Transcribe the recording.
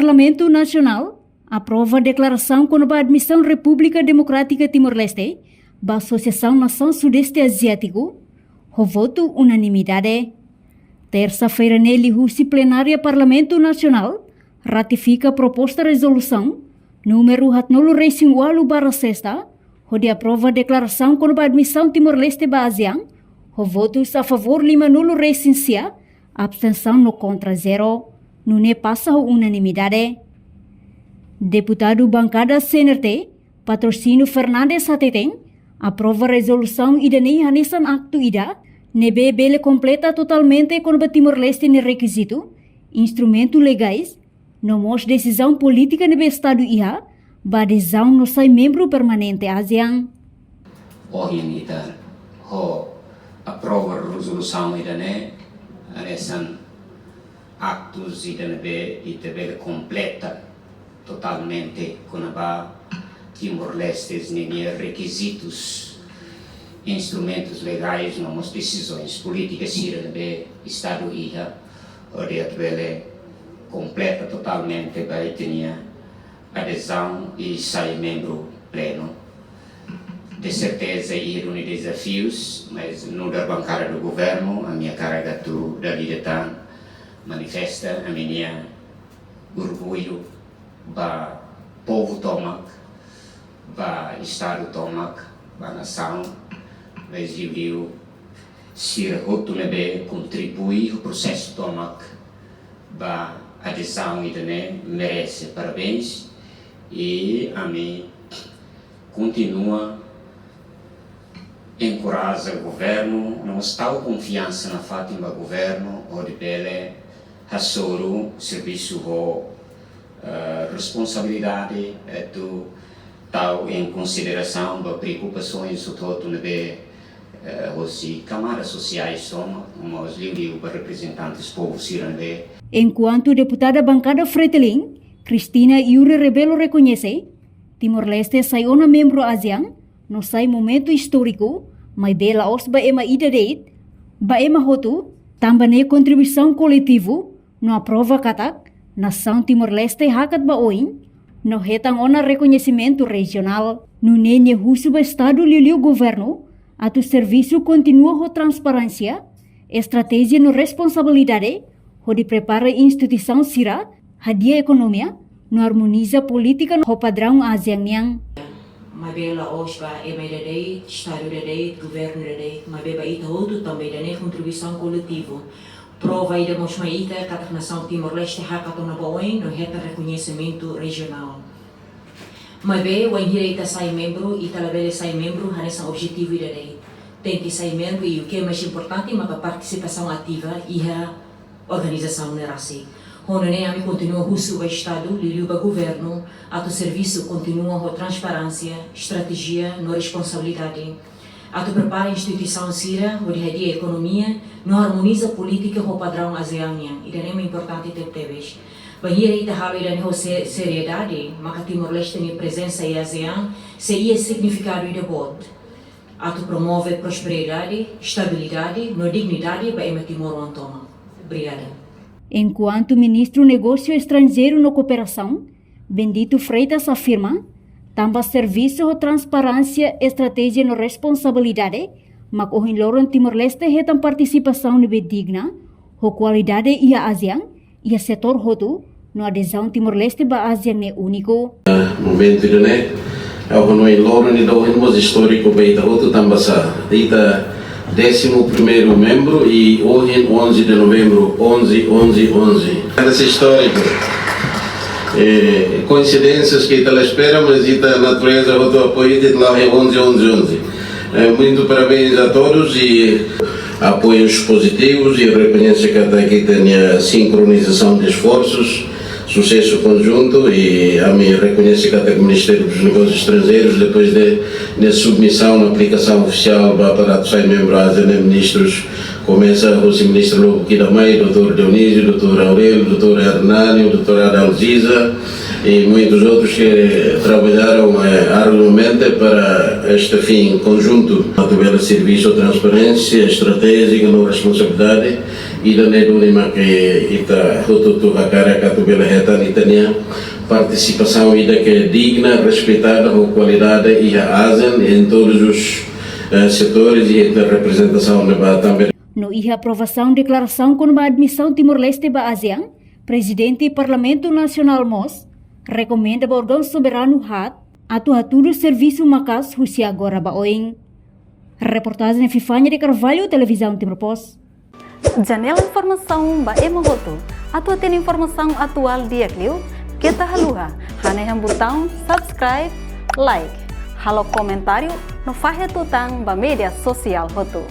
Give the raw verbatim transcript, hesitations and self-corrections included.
Parlamentu Nasionál aprova deklarasaun kona-ba admisaun Repúblika Demokrátika Timor-Leste ba Asosiasaun Nasaun Sudeste Aziátiku, ho votu unanimidade. Tersa-feira ne'e liuhusi plenária Parlamentu Nasionál ratifika proposta rezolusaun númeru haatnulu resin ualu barra sesta, hodi aprova deklarasaun kona-ba admisaun Timor-Leste ba ASEAN, ho votus a favór limanulu resin sia, abstensaun no kontra zero, nune'e pasa ho unanimidade. Deputadu bankada C N R T, Patrocínio Fernandes hateten, aprova rezolusaun ida-ne'e hanesan aktu ida ne'ebé bele kompleta totalmente kona-ba Timor-Leste nia rekizitu, instrumentu legais, no mós desizaun polítika ne'ebé Estadu iha ba adezaun no sai membru permanente ASEAN. Ohin ita ho aprova rezolusaun ida-ne'e, hanesan aktus ida ne'ebé ita bele kompleta totalmente kona-ba Timor-Leste ninia rekizitus, instrumentus legais, no mós desizaun polítika sira ne'ebé Estadu iha, hodi atu bele kompleta totalmente ba ita-nia adezaun i sai membru plenu. De serteza iha duni dezafius, mas nu'udar bankada do governu, ami hakarak atu dala ida tan manifesta ami-nia orgullu ba povu tomak, ba Estadu tomak, ba nasaun, mas liuliu sira hotu ne'ebé kontribui ho prosesu tomak ba adezaun ida-ne'e merese parabéns. I ami kontinua enkoraja governu, no mós tau konfiansa nafatin ba governu, hodi bele hasoru servisu ho, eh, responsabilidade, eh, atu tau em konsiderasaun ba preokupasoens hotu-hotu ne'ebé, eh, hosi kamadas sosiais tomak, no mós liuliu ba reprezentantes povu sira ne'ebé. Enkuantu deputada bankada Fretilin, Cristina Yuri Rebelo rekoñese, Timor-Leste sai ona membru ASEAN, no sai momentu istóriku, maibé la'ós ba ema ida de'it, ba ema hotu, tanba ne'e kontribuisaun koletivu, no aprova katak nasaun Timor-Leste hakat ba oin, no hetan ona rekoñesimentu rejionál. Nune'e nia husu ba Estadu liuliu governu atu servisu kontinua ho transparénsia, estratéjia no responsabilidade, hodi prepara instituisaun sira, hadi'a ekonomia, no armoniza polítika ho padraun ASEAN nian. Maibé la'ós ba ema ida de'it, Estadu ida de'it, governu ida de'it, maibé ba ita hotu tanba ida-ne'e kontribuisaun koletivu. Prova ida mós mai ita katak nasaun Timor-Leste hakat ona ba oin no hetan rekoñesimentu rejionál. Maibé, wainhira ita sai membru, ita labele sai membru hanesan objetivu ida de'it. Tenke sai membru i o que é mais importante maka partisipasaun ativa iha organizasaun ne'e rasik. Ho nune'e ami kontinua husu ba Estadu, liuliu ba governu, atu servisu kontinua ho transparénsia, estratéjia no responsabilidade. Atu prepara instituisaun sira hodi hadi'a ekonomia no armoniza polítika ho padraun ASEAN nian. Ida-ne'e importante tebetebes. Bainhira ita halo ida-ne'e ho se-, seriedade, maka Timor-Leste nia prezensa iha ASEAN sei iha signifikadu ida boot atu promove prosperidade, estabilidade no dignidade ba ema timoroan tomak. Obrigada. Enkuantu Ministru Negósiu Estranjeiru no Kooperasaun, Bendito Freitas afirma, tanba servisu ho transparénsia, estratéjia no responsabilidade, mak ohin loron Timor-Leste hetan partisipasaun ne'ebé digna, ho kualidade iha ASEAN, iha setór hotu, no adezaun Timor-Leste ba ASEAN ne'e úniku. Momentu ida-ne'e, ha'u hanoin loron ida ohin mós istóriku ba ita hotu tanba sá, ita décimo primeiro membro e ohin onze de novembro, onze, onze, onze. Era istóriku. Eh, koinsidénsias ke ita la espera, mas ita natureza hotu apoia ita la onze, onze, onze. Eh, muito parabéns a todos e apoios positivos e rekoñese katak ita-nia sincronização de esforços, sucesso conjunto e ami rekoñese katak Ministério dos Negócios Estrangeiros, depois de, de submissão na aplikação oficial ba aparato sai membro ASEAN, ministrus komesa hosi ministru logu ida mai, doutór Dionísio, doutór Aurélio, doutór Hernani, doutór Adalgisa e muitos outros que trabalharam, eh, arduamente para este fim conjunto. Atu bele servisu transparénsia, estratéjia no responsabilidade Ida-ne'e duni mak ita hotu-hotu hakarak atu bele hetan ita-nia partisipasaun ida ke digna, respeitada ho kualidade iha ASEAN em todos os eh, setores e ita reprezentasaun ne'ebá tanba. No iha aprovasaun deklarasaun kona-ba admisaun Timor-Leste ba ASEAN, Prezidente Parlamentu Nasionál mós rekomenda ba órgaun soberanu haat atu hatudu servisu maka'as husi agora ba oin. Reportajen Fifania de Carvalho, Televizaun Timor Post. Janela informasaun ba ema hotu. Atu hatene informasaun atuál di'ak liu, keta haluha hanehan butaun subscribe, like, halo komentáriu no fahe tutan ba média sosiál hotu.